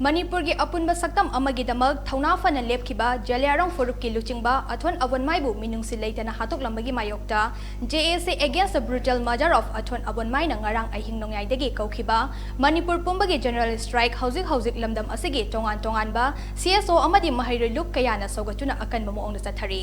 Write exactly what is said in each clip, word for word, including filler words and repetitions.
ꯃꯅꯤꯄꯨꯔꯒꯤ ꯑꯄꯨꯟꯕ ꯁꯛꯇꯝ ꯑꯃꯒꯤꯗꯃꯛ ꯊꯧꯅꯥ ꯐꯅ ꯂꯦꯞꯈꯤꯕ ꯖꯂꯤꯌꯥꯡꯔꯣꯡ ꯐꯨꯔꯨꯞꯀꯤ ꯂꯨꯆꯤꯡꯕ ꯑꯊꯣꯟ ꯑꯕꯣꯟꯃꯥꯏꯕꯨ ꯃꯤꯅꯨꯡꯁꯤ ꯂꯩꯇꯅ ꯍꯥꯠꯇꯣꯛꯂꯝꯕꯒꯤ ꯃꯥꯌꯣꯛꯇ J A C Against the Brutal Murder of ꯑꯊꯣꯟ ꯑꯕꯣꯟꯃꯥꯏꯅ ꯉꯔꯥꯡ ꯑꯍꯤꯡ ꯅꯣꯡꯌꯥꯏꯗꯒꯤ ꯀꯧꯈꯤꯕ ꯃꯅꯤꯄꯨꯔ ꯄꯨꯝꯕꯒꯤ general strike ꯍꯧꯖꯤꯛ ꯍꯧꯖꯤꯛ ꯂꯝꯗꯝ ꯑꯁꯤꯒꯤ ꯇꯣꯉꯥꯟ ꯇꯣꯉꯥꯟꯕ C S O ꯑꯃꯗꯤ ꯃꯍꯩꯔꯣꯏ ꯂꯨꯞ ꯀꯌꯥꯅ ꯁꯧꯒꯠꯇꯨꯅ ꯑꯀꯟꯕ ꯃꯑꯣꯡꯗ ꯆꯠꯊꯔꯤ꯫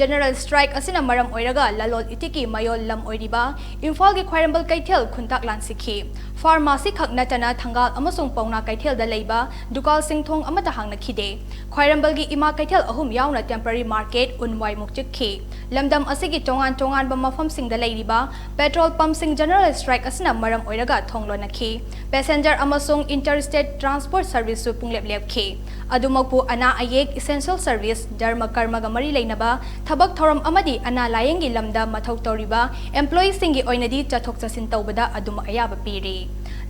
General strike ꯑꯁꯤꯅ ꯃꯔꯝ ꯑꯣꯏꯔꯒ ꯂꯂꯣꯜ ꯏꯇꯤꯛꯀꯤ ꯃꯌꯣꯜ ꯂꯝ ꯑꯣꯏꯔꯤꯕ ꯏꯝꯐꯥꯜꯒꯤ ꯈ꯭ꯋꯥꯏꯔꯝꯕꯜ ꯀꯩꯊꯦꯜ ꯈꯨꯟꯇꯥꯛ ꯂꯥꯟꯁꯤꯈꯤ꯫ Pharmacy ꯈꯛ ꯅꯠꯇꯅ ꯊꯪꯒꯥꯜ ꯑꯃꯁꯨꯡ ꯄꯥꯎꯅꯥ ꯀꯩꯊꯦꯜꯗ ꯂꯩꯕ ꯗꯨꯀꯥꯟꯁꯤꯡ ꯊꯣꯡ ꯑꯃꯠꯇ ꯍꯥꯡꯅꯈꯤꯗꯦ꯫ ꯈ꯭ꯋꯥꯏꯔꯝꯕꯜꯒꯤ ꯏꯃꯥ ꯀꯩꯊꯦꯜ ꯑꯍꯨꯝ ꯌꯥꯎꯅ temporary market ꯎꯟꯋꯥꯏꯃꯨꯛ ꯆꯤꯛꯈꯤ꯫ ꯂꯝꯗꯝ ꯑꯁꯤꯒꯤ ꯇꯣꯉꯥꯟ ꯇꯣꯉꯥꯟꯕ ꯃꯐꯝꯁꯤꯡꯗ ꯂꯩꯔꯤꯕ petrol pumpꯁꯤꯡ general strike ꯑꯁꯤꯅ ꯃꯔꯝ ꯑꯣꯏꯔꯒ ꯊꯣꯡ ꯂꯣꯟꯅꯈꯤ꯫ Passenger ꯑꯃꯁꯨꯡ interstate transport serviceꯁꯨ ꯄꯨꯡꯂꯦꯞ ꯂꯦꯞꯈꯤ꯫ ꯑꯗꯨꯃꯛꯄꯨ ꯑꯅꯥ ꯑꯌꯦꯛ, essential service, ꯙꯔꯃ ꯀꯔꯃꯒ ꯃꯔꯤ ꯂꯩꯅꯕ ꯊꯕꯛ ꯊꯧꯔꯝ ꯑꯃꯗꯤ ꯑꯅꯥ ꯂꯥꯌꯦꯡꯒꯤ ꯂꯝꯗ ꯃꯊꯧ ꯇꯧꯔꯤꯕ employeeꯁꯤꯡꯒꯤ ꯑꯣꯏꯅꯗꯤ ꯆꯠꯊꯣꯛ ꯆꯠꯁꯤꯟ ꯇꯧꯕꯗ ꯑꯗꯨꯃꯛ ꯑꯌꯥꯕ ꯄꯤꯔꯤ꯫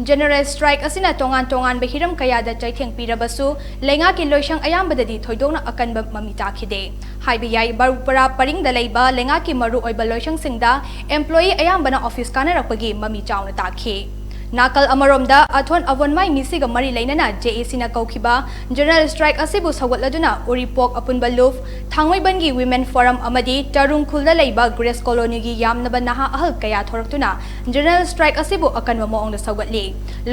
General strike ꯑꯁꯤꯅ ꯇꯣꯉꯥꯟ ꯇꯣꯉꯥꯟꯕ ꯍꯤꯔꯝ ꯀꯌꯥꯗ ꯆꯩꯊꯦꯡ ꯄꯤꯔꯕꯁꯨ, ꯂꯩꯉꯥꯛꯀꯤ ꯂꯣꯏꯁꯪ ꯑꯌꯥꯝꯕꯗꯗꯤ ꯊꯣꯏꯗꯣꯛꯅ ꯑꯀꯟꯕ ꯃꯃꯤ ꯇꯥꯈꯤꯗꯦ꯫ ꯍꯥꯏꯕ ꯌꯥꯏ, ꯕꯥꯔꯨꯄꯔꯥ ꯄꯔꯤꯡꯗ ꯂꯩꯕ ꯂꯩꯉꯥꯛꯀꯤ ꯃꯔꯨꯑꯣꯏꯕ ꯂꯣꯏꯁꯪꯁꯤꯡꯗ employee ꯑꯌꯥꯝꯕꯅ office ꯀꯥꯅꯔꯛꯄꯒꯤ ꯃꯃꯤ ꯆꯥꯎꯅ ꯇꯥꯈꯤ꯫ ꯅꯥꯀꯜ ꯑꯃꯔꯣꯝꯗ, ꯑꯊꯣꯟ ꯑꯕꯣꯟꯃꯥꯏ ꯃꯤꯁꯤꯒ ꯃꯔꯤ ꯂꯩꯅꯅ J A Cꯅ ꯀꯧꯈꯤꯕ general strike ꯑꯁꯤꯕꯨ ꯁꯧꯒꯠꯂꯗꯨꯅ ꯎꯔꯤꯄꯣꯛ ꯑꯄꯨꯟꯕ ꯂꯨꯞ, ꯊꯥꯡꯃꯩꯕꯟꯒꯤ Women Forum ꯑꯃꯗꯤ ꯇꯔꯨꯡ ꯈꯨꯜꯗ ꯂꯩꯕ Grace Colonyꯒꯤ ꯌꯥꯝꯅꯕ ꯅꯍꯥ ꯑꯍꯜ ꯀꯌꯥ ꯊꯣꯔꯛꯇꯨꯅ general strike ꯑꯁꯤꯕꯨ ꯑꯀꯟꯕ ꯃꯑꯣꯡꯗ ꯁꯧꯒꯠꯂꯤ꯫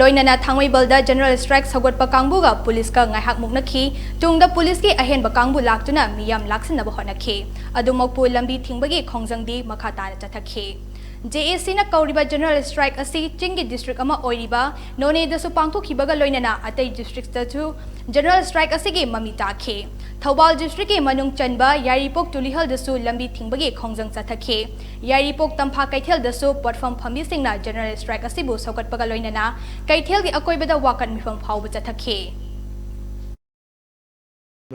ꯂꯣꯏꯅꯅ ꯊꯥꯡꯃꯩꯕꯜꯗ general strike ꯁꯧꯒꯠꯄ ꯀꯥꯡꯕꯨꯒ ꯄꯨꯂꯤꯁꯀ ꯉꯥꯏꯍꯥꯛ ꯃꯨꯛꯅꯈꯤ꯫ ꯇꯨꯡꯗ ꯄꯨꯂꯤꯁꯀꯤ ꯑꯍꯦꯟꯕ ꯀꯥꯡꯕꯨ ꯂꯥꯛꯇꯨꯅ ꯃꯤꯌꯥꯝ ꯂꯥꯛꯁꯤꯟꯅꯕ ꯍꯣꯠꯅꯈꯤ꯫ ꯑꯗꯨꯃꯛꯄꯨ ꯂꯝꯕꯤ ꯊꯤꯡꯕꯒꯤ ꯈꯣꯡꯖꯪꯗꯤ ꯃꯈꯥ ꯇꯥꯅ ꯆꯠꯊꯈꯤ꯫ J A Cꯅ ꯀꯧꯔꯤꯕ general strike ꯑꯁꯤ ꯆꯤꯡꯒꯤ district ꯑꯃ ꯑꯣꯏꯔꯤꯕ ꯅꯣꯅꯦꯗꯁꯨ ꯄꯥꯡꯊꯣꯛꯈꯤꯕꯒ ꯂꯣꯏꯅꯅ ꯑꯇꯩ districtꯇꯁꯨ general strike ꯑꯁꯤꯒꯤ ꯃꯃꯤ ꯇꯥꯈꯤ꯫ ꯊꯧꯕꯥꯜ districtꯀꯤ ꯃꯅꯨꯡ ꯆꯟꯕ ꯌꯥꯏꯔꯤꯄꯣꯛ ꯇꯨꯂꯤꯍꯜꯗꯁꯨ ꯂꯝꯕꯤ ꯊꯤꯡꯕꯒꯤ ꯈꯣꯡꯖꯪ ꯆꯠꯊꯈꯤ꯫ ꯌꯥꯏꯔꯤꯄꯣꯛ ꯇꯝꯐꯥ ꯀꯩꯊꯦꯜꯗꯁꯨ ꯄꯣꯠꯐꯝ ꯐꯝꯕꯤꯁꯤꯡꯅ general strike ꯑꯁꯤꯕꯨ ꯁꯧꯒꯠꯄꯒ ꯂꯣꯏꯅꯅ ꯀꯩꯊꯦꯜꯒꯤ ꯑꯀꯣꯏꯕꯗ ꯋꯥꯀꯠ ꯃꯤꯐꯝ ꯐꯥꯎꯕ ꯆꯠꯊꯈꯤ꯫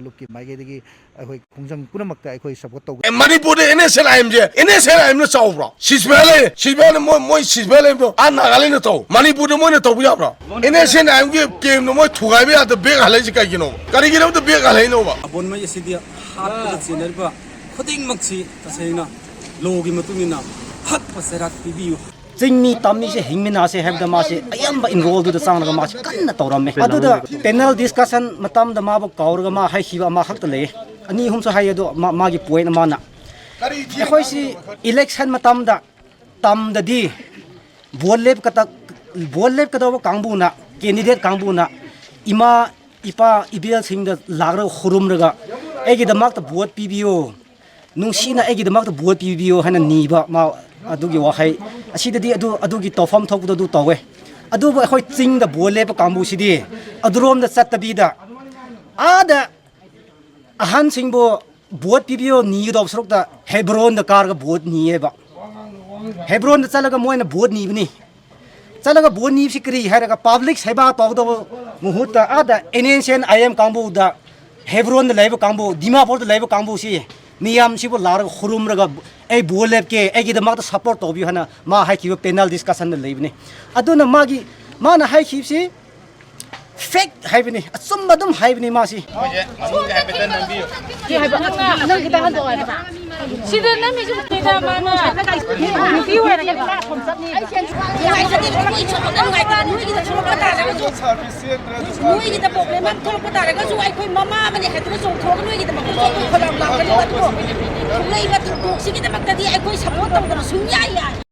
ꯂꯨꯞꯀꯤ ꯃꯥꯏꯀꯩꯗꯒꯤ ꯑꯩꯈꯣꯏ ꯈꯣꯡꯖꯪ ꯄꯨꯝꯅꯃꯛꯇ ꯑꯩꯈꯣꯏ support ꯇꯧꯒꯅꯤ꯫ ꯃꯅꯤꯄꯨꯔꯗ NSCN-IMꯁꯦ, NSCN-IMꯅ ꯆꯥꯎꯕ꯭ꯔꯣ? ceasefire ꯂꯩ, ceasefire ꯃꯣꯏ ꯃꯣꯏ ceasefire ꯂꯩꯕꯗꯣ ꯑꯥ ꯅꯥꯒꯥꯂꯦꯟꯗ ꯇꯧ꯫ ꯃꯅꯤꯄꯨꯔꯗ ꯃꯣꯏꯅ ꯇꯧꯕ ꯌꯥꯕ꯭ꯔꯣ? NSCN-IMꯒꯤ campꯇꯣ ꯃꯣꯏ ꯊꯨꯒꯥꯏꯕ ꯌꯥꯗ back ꯍꯜꯂꯛꯏꯁꯦ ꯀꯩꯒꯤꯅꯣ? ꯀꯔꯤꯒꯤꯗꯃꯛꯇ back ꯍꯜꯂꯛꯏꯅꯣꯕ? ꯑꯕꯣꯟꯃꯩ ꯑꯁꯤꯗꯤ ꯍꯥꯠꯄꯗ ꯆꯦꯟꯅꯔꯤꯕ ꯈꯨꯗꯤꯡꯃꯛꯁꯤ ꯇꯁꯦꯡꯅ lawꯒꯤ ꯃꯇꯨꯡ ꯏꯟꯅ ꯍꯛꯄ ꯆꯩꯔꯥꯛ ꯄꯤꯕꯤꯌꯨ꯫ ꯆꯤꯡꯃꯤ ꯇꯝꯃꯤꯁꯦ ꯍꯤꯡꯃꯤꯟꯅꯁꯦ ꯍꯥꯏꯕꯗ ꯃꯥꯁꯦ ꯑꯌꯥꯝꯕ ꯏꯟꯔꯣꯜꯗꯨꯗ ꯆꯪꯂꯒ ꯃꯥꯁꯦ ꯀꯟꯅ ꯇꯧꯔꯝꯃꯦ꯫ ꯑꯗꯨꯗ ꯄꯦꯅꯦꯜ ꯗꯤꯁꯀꯁꯟ ꯃꯇꯝꯗ ꯃꯥꯕꯨ ꯀꯥꯎꯔꯒ ꯃꯥ ꯍꯥꯏꯈꯤꯕ ꯑꯃꯈꯛꯇ ꯂꯩꯌꯦ꯫ ꯑꯅꯤ ꯑꯍꯨꯝꯁꯨ ꯍꯥꯏꯌꯦ, ꯑꯗꯣ ꯃꯥ-, ꯃꯥꯒꯤ ꯄꯣꯏꯟ ꯑꯃꯅ, ꯑꯩꯈꯣꯏꯁꯤ ꯏꯂꯦꯛꯁꯟ ꯃꯇꯝꯗ ꯇꯝꯗꯗꯤ ꯚꯣꯠ ꯂꯦꯞꯀꯗ-, ꯚꯣꯠ ꯂꯦꯞꯀꯗꯧꯕ ꯀꯥꯡꯕꯨꯅ, ꯀꯦꯟꯗꯤꯗꯦꯠ ꯀꯥꯡꯕꯨꯅ ꯏꯃꯥ, ꯏꯄꯥ, ꯏꯕꯦꯜꯁꯤꯡꯗ ꯂꯥꯛꯂꯒ ꯈꯨꯔꯨꯝꯂꯒ, "ꯑꯩꯒꯤꯗꯃꯛꯇ ꯚꯣꯠ ꯄꯤꯕꯤꯌꯨ, ꯅꯨꯡꯁꯤꯅ ꯑꯩꯒꯤꯗꯃꯛꯇ ꯚꯣꯠ ꯄꯤꯕꯤꯌꯨ" ꯍꯥꯏꯅ ꯅꯤꯕ, ꯃꯥ ꯑꯗꯨꯒꯤ ꯋꯥꯍꯩ꯫ ꯑꯁꯤꯗꯗꯤ ꯑꯗꯨ, ꯑꯗꯨꯒꯤ ꯇꯧꯐꯝ ꯊꯣꯛꯄꯗꯣ ꯑꯗꯨ ꯇꯧꯋꯦ꯫ ꯑꯗꯨꯕꯨ ꯑꯩꯈꯣꯏ ꯆꯤꯡꯗ ꯚꯣꯠ ꯂꯦꯞꯄ ꯀꯥꯡꯕꯨꯁꯤꯗꯤ ꯑꯗꯨꯔꯣꯝꯗ ꯆꯠꯇꯕꯤꯗ, ꯑꯥꯗ ꯑꯍꯟꯁꯤꯡꯕꯨ ꯚꯣꯠ ꯄꯤꯕꯤꯌꯣ ꯅꯤꯒꯗꯧꯕ ꯁꯔꯨꯛꯇ ꯍꯦꯕ꯭ꯔꯣꯟꯗ ꯀꯥꯔꯒ ꯚꯣꯠ ꯅꯤꯌꯦꯕ꯫ ꯍꯦꯕ꯭ꯔꯣꯟꯗ ꯆꯠꯂꯒ ꯃꯣꯏꯅ ꯚꯣꯠ ꯅꯤꯕꯅꯤ꯫ ꯆꯠꯂꯒ ꯚꯣꯠ ꯅꯤꯕꯁꯤ ꯀꯔꯤ ꯍꯥꯏꯔꯒ, ꯄꯕ꯭ꯂꯤꯛ ꯁꯦꯕꯥ ꯇꯧꯒꯗꯧꯕ ꯃꯍꯨꯠꯇ, ꯑꯥꯗ N N C N I M ꯀꯥꯡꯕꯨꯗ, ꯍꯦꯕ꯭ꯔꯣꯟꯗ ꯂꯩꯕ ꯀꯥꯡꯕꯨ, ꯗꯤꯃꯥꯄꯨꯔꯗ ꯂꯩꯕ ꯀꯥꯡꯕꯨꯁꯤ, ꯃꯤꯌꯥꯝꯁꯤꯕꯨ ꯂꯥꯛꯂꯒ ꯈꯨꯔꯨꯝꯂꯒ, "ꯑꯩ ꯚꯣꯠ ꯂꯦꯞꯀꯦ, ꯑꯩꯒꯤꯗꯃꯛꯇ ꯁꯞꯄꯣꯔꯠ ꯇꯧꯕꯤꯌꯨ" ꯍꯥꯏꯅ ꯃꯥ ꯍꯥꯏꯈꯤꯕ ꯄꯦꯅꯦꯜ ꯗꯤꯁꯀꯁꯟꯗ ꯂꯩꯕꯅꯤ꯫ ꯑꯗꯨꯅ ꯃꯥꯒꯤ, ꯃꯥꯅ ꯍꯥꯏꯈꯤꯕꯁꯤ ꯐꯦꯛ ꯍꯥꯏꯕꯅꯤ, ꯑꯆꯨꯝꯕ ꯑꯗꯨꯝ ꯍꯥꯏꯕꯅꯤ ꯃꯥꯁꯤ꯫ ꯃꯣꯏꯁꯦ ꯃꯅꯤꯡꯗ ꯍꯥꯏꯐꯦꯠꯇꯪ ꯅꯝꯕꯤꯌꯨ꯫ ꯁꯤ ꯍꯥꯏꯕ, ꯅꯪ ꯈꯤꯇꯪ ꯍꯟꯗꯣꯛꯑꯣ ꯍꯥꯏꯕ꯫ ꯁꯤꯗ ꯅꯝꯃꯤꯁꯤ ꯎꯗꯦꯗ ꯃꯥꯅ꯫ ꯅꯨꯄꯤ ꯑꯣꯏꯔꯒꯗꯤ ꯂꯥꯛꯐꯝ ꯆꯠꯅꯤ꯫ ꯅꯨꯡꯉꯥꯏꯇꯦ, ꯅꯣꯏ ꯁꯣꯝꯗ ꯅꯨꯡꯉꯥꯏꯇꯦ, ꯅꯣꯏꯒꯤꯗ ꯁꯣꯔꯣꯛꯇ ꯇꯥꯔꯒꯁꯨ, ꯅꯣꯏꯒꯤꯗ ꯄ꯭ꯔꯣꯕ꯭ꯂꯦꯝ ꯑꯃ ꯊꯣꯛꯂꯛꯄ ꯇꯥꯔꯒꯁꯨ ꯑꯩꯈꯣꯏ ꯃꯃꯥ ꯑꯃꯅꯤ ꯍꯥꯏꯗꯨꯅ ꯆꯣꯡꯊꯣꯛꯑꯒ ꯅꯣꯏꯒꯤꯗꯃꯛꯇ ꯆꯣꯡꯊꯣꯛ ꯈꯣꯂꯥꯎ ꯂꯥꯎꯒꯅꯤ꯫ ꯑꯗꯨꯕꯨ ꯊꯣꯛꯂꯛꯏꯕ ꯊꯧꯗꯣꯛꯁꯤꯒꯤꯗꯃꯛꯇꯗꯤ ꯑꯩꯈꯣꯏ ꯁꯞꯄꯣꯔꯠ ꯇꯧꯗꯕ ꯁꯨꯡꯌꯥ ꯌꯥꯏ꯫